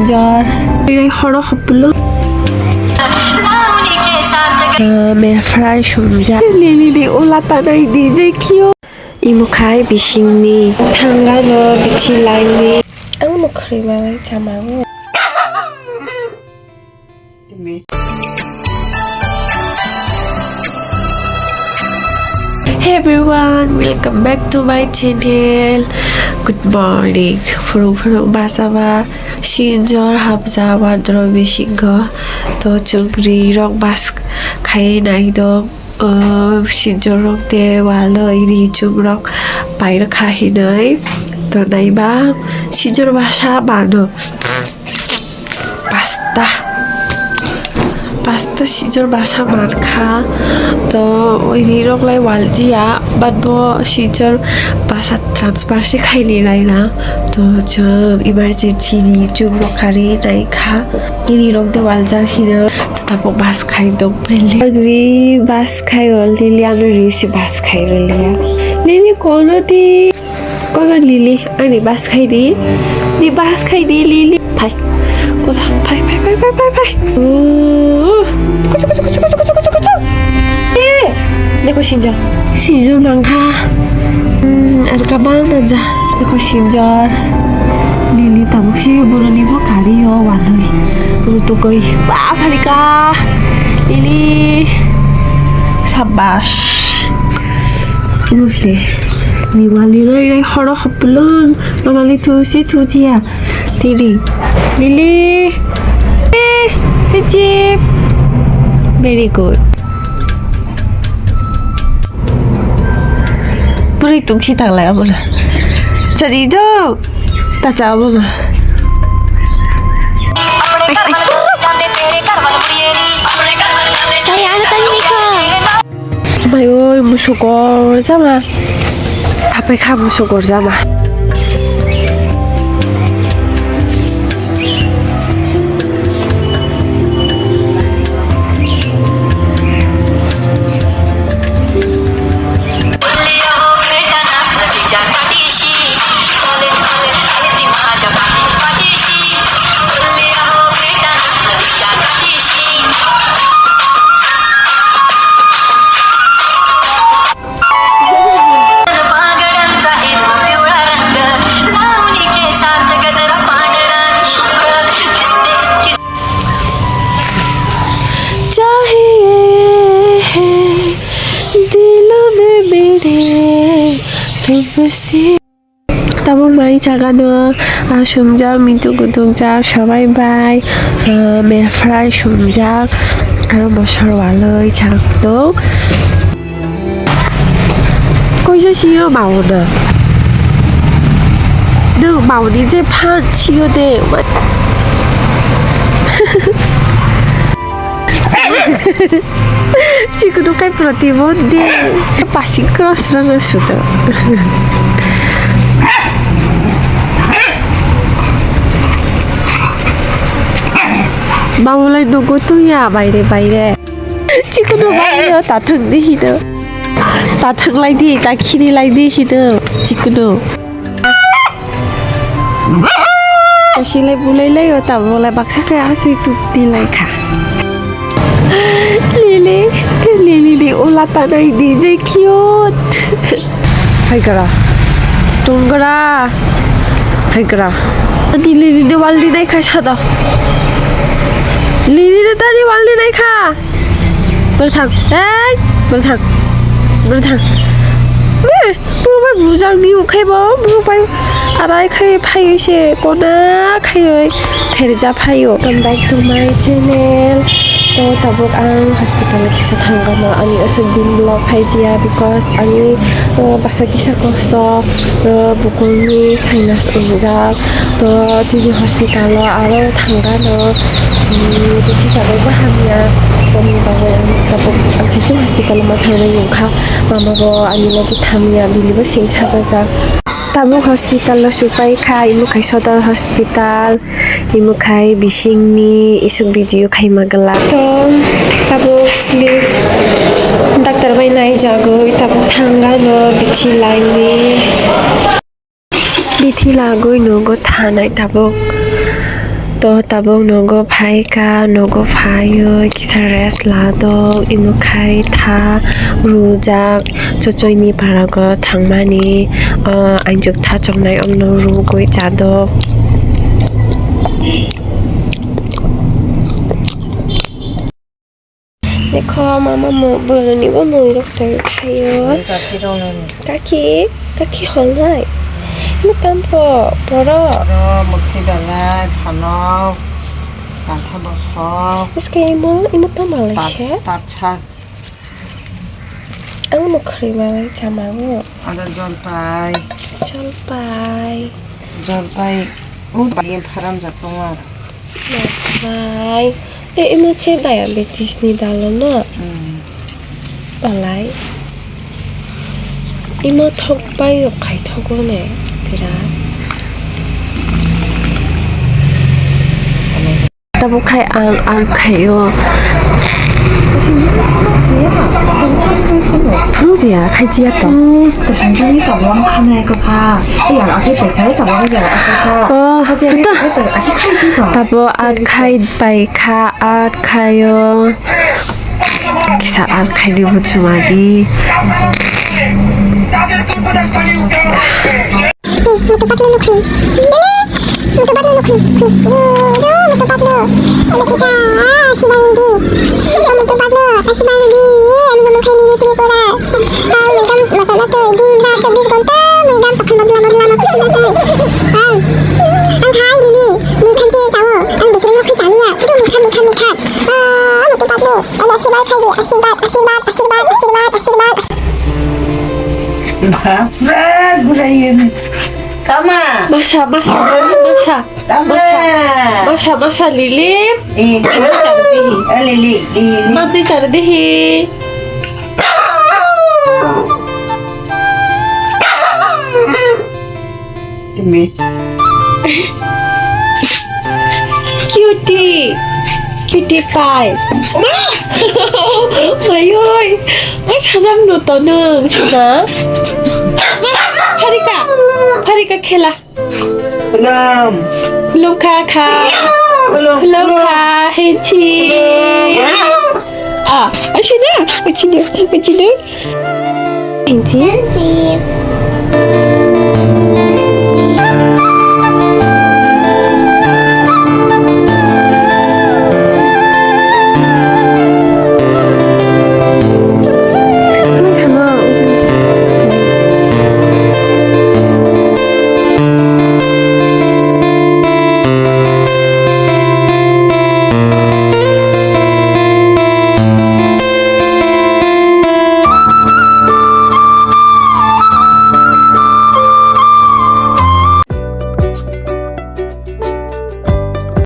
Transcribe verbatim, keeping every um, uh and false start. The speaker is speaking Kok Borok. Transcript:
Jor. Horo hoplo. Me fry sumja. Lili di ula tanai di je kio. Imo khai bisingni thangano bithi laini. Ang no khri mangai chamao. Hey everyone, welcome back to my channel. Good morning. Phurung phurung basa ba sinjor habja wadro bisingo to chukri rok bas khai nai do. Sijorok de walo iri chumrok pairwkha hinwi tongnai ba sijor basa mano. Pasta. Pasta sijor basa mankha. To iri rok lai waljiya, but bo sijor basa transfer se khaini laina. To chwng emergency ni chumrok kari naikha. Iri rok de waljak hino. Tabuk bas khai dok bele. Agri bas khai o Lili ano risi bas khai o Lia. Lili kono di. Kono Lili ani bas khai di. Di bas khai di Lili. Phai. Kono phai phai phai phai phai phai. Oh. Kuchu kuchu kuchu kuchu kuchu kuchu kuchu. Eh. Neko sinjo. Sinjo nangkha. Hmm, ar kabang manja. Eko sinjor. Lili tabuk si boroni bo kari o wanwi. Rutukoi. Ba phalika. Lili. Sabash. Ule. Ni wali roi roi horo hopulung. Normally tu si tu jia. Tiri. Lili. Eh, hejip. Very good. Bwrwi tungsi tanglai abono. Chari do. Tacha abono. Mai aro tani nikha. Mai oi musuk gorjama. Thapai kha musuk gorjama. Tabuk mai chagano, ah, sumjak, mintu kutukjak, sabai bai, ah, mefrai sumjak, aro mosor waloi chak tok. Koisa siyo maono. Nwng maoni je phan siyo de. Chikunu kai proti bo de. Pasi cross rano sudo. Mamulai nogo tuya baire baire. Chikunu baire tathang de hino. Tathang lai di, ta khini lai di hino. Chikunu. Silai bulai lai o tamo lai baksa khe asui tuk di lai kha. Lili, Lili ni ula tanai di je cute. Hai kara. Tung kara. Hai kara. Di Lili ni wal di nai kha sada. Lili ni tani wal di nai kha. Berthang. Hei, berthang. Berthang. Eh. Bwrwi bai bujak ni ukhai bo, bwrwi bai arai khai phaiwi se kona khaiwi pherja phaio. Welcome back to my channel. To tabuk ang hospital o kisa thangkha no, ani aswk din vlog phai jia because ani, uh, basa kisa kosto, uh, bukulni sinus wngjak. To tini hospital o aro thangkha no, um, bithi chabai bo hamya, toni bagwi ang tabuk ang saichung hospital o ma thangnai wngkha. Mama bo ani logi thamya, bini bo sing sajajak. Tabuk hospital o supai kha, imo khai sodor hospital, imo khai bisingni isuk video khaima glak. To tabuk sleep doctor bai naijagwi tabuk thangkha no bithi laini. Bithi lagwi nogo thanai tabuk. To tabuk nogo phaikha, nogo phaiwi kisa rest ladok, imo khai tha rwjak, Chochoini parago thangmani, ah, anjuk tha chongnai okno rwgwi chadok. Dekho, mama mo-, boroni bo mui rok tong khaio. Kaki rok nani. Kaki, kaki hol nai. Mo tampo, borok. Oro mukti belai, phanok, kantha bosok. Bwskango imo, imo tamo lai se? Tat, tatsa. Ang no khri belai chama o. Ada jolpai. Jolpai. Jolpai. O bai pharam jak tongo. Jolpai. E, imo che diabetes ni dalo no? Mm. Balai. Imo thok pai o khai thogo ne. Birat. Tabuk khai ang, ang khaio. Phunukjaya, khai chiya to. Kasam jani tabuk ang khanai ko kha. Yang akhai pai khai tabuk yang akhai kha. Oh, tabuk ang khai pai khai tabuk ang khai pai kha, ang khaio. Kisa ang khai di buchuma di. Moto patlo no khum. Lili, moto patlo no khum. Jo, jo, moto patlo. Ele kisa, ah, sibang di. Moto patlo, ah, sibang di. Ani mo mukhe lili Tripura. Ah, madam, mata na to, din rat chobbish ghonta, madam, pakhan badla, badla, ma kisi na tai. Ah, ang khai lili, mui khan che chao, ang bikri no khai chaniya, itu mikha, mikha, mikha. Ah, moto patlo. Ano, ashirbad khai di, ashirbad, ashirbad, ashirbad, ashirbad, ashirbad, ashirbad. Bapre, burai ini. Tama. Masa, masa, masa. Tama. Masa. Masa, masa, Lili. Eh, Lili. Eh, Lili, Lili. Mati char dihi. Ini. Cutie. Cutie pie. Mayoi. Ai, sajak no to nung, sina. Pharika. Pharika khela. Khulum. Khulum kha kha. Khulum, khulum kha, hechi. Ah, asina, asina, asina. Inchi. Inchi.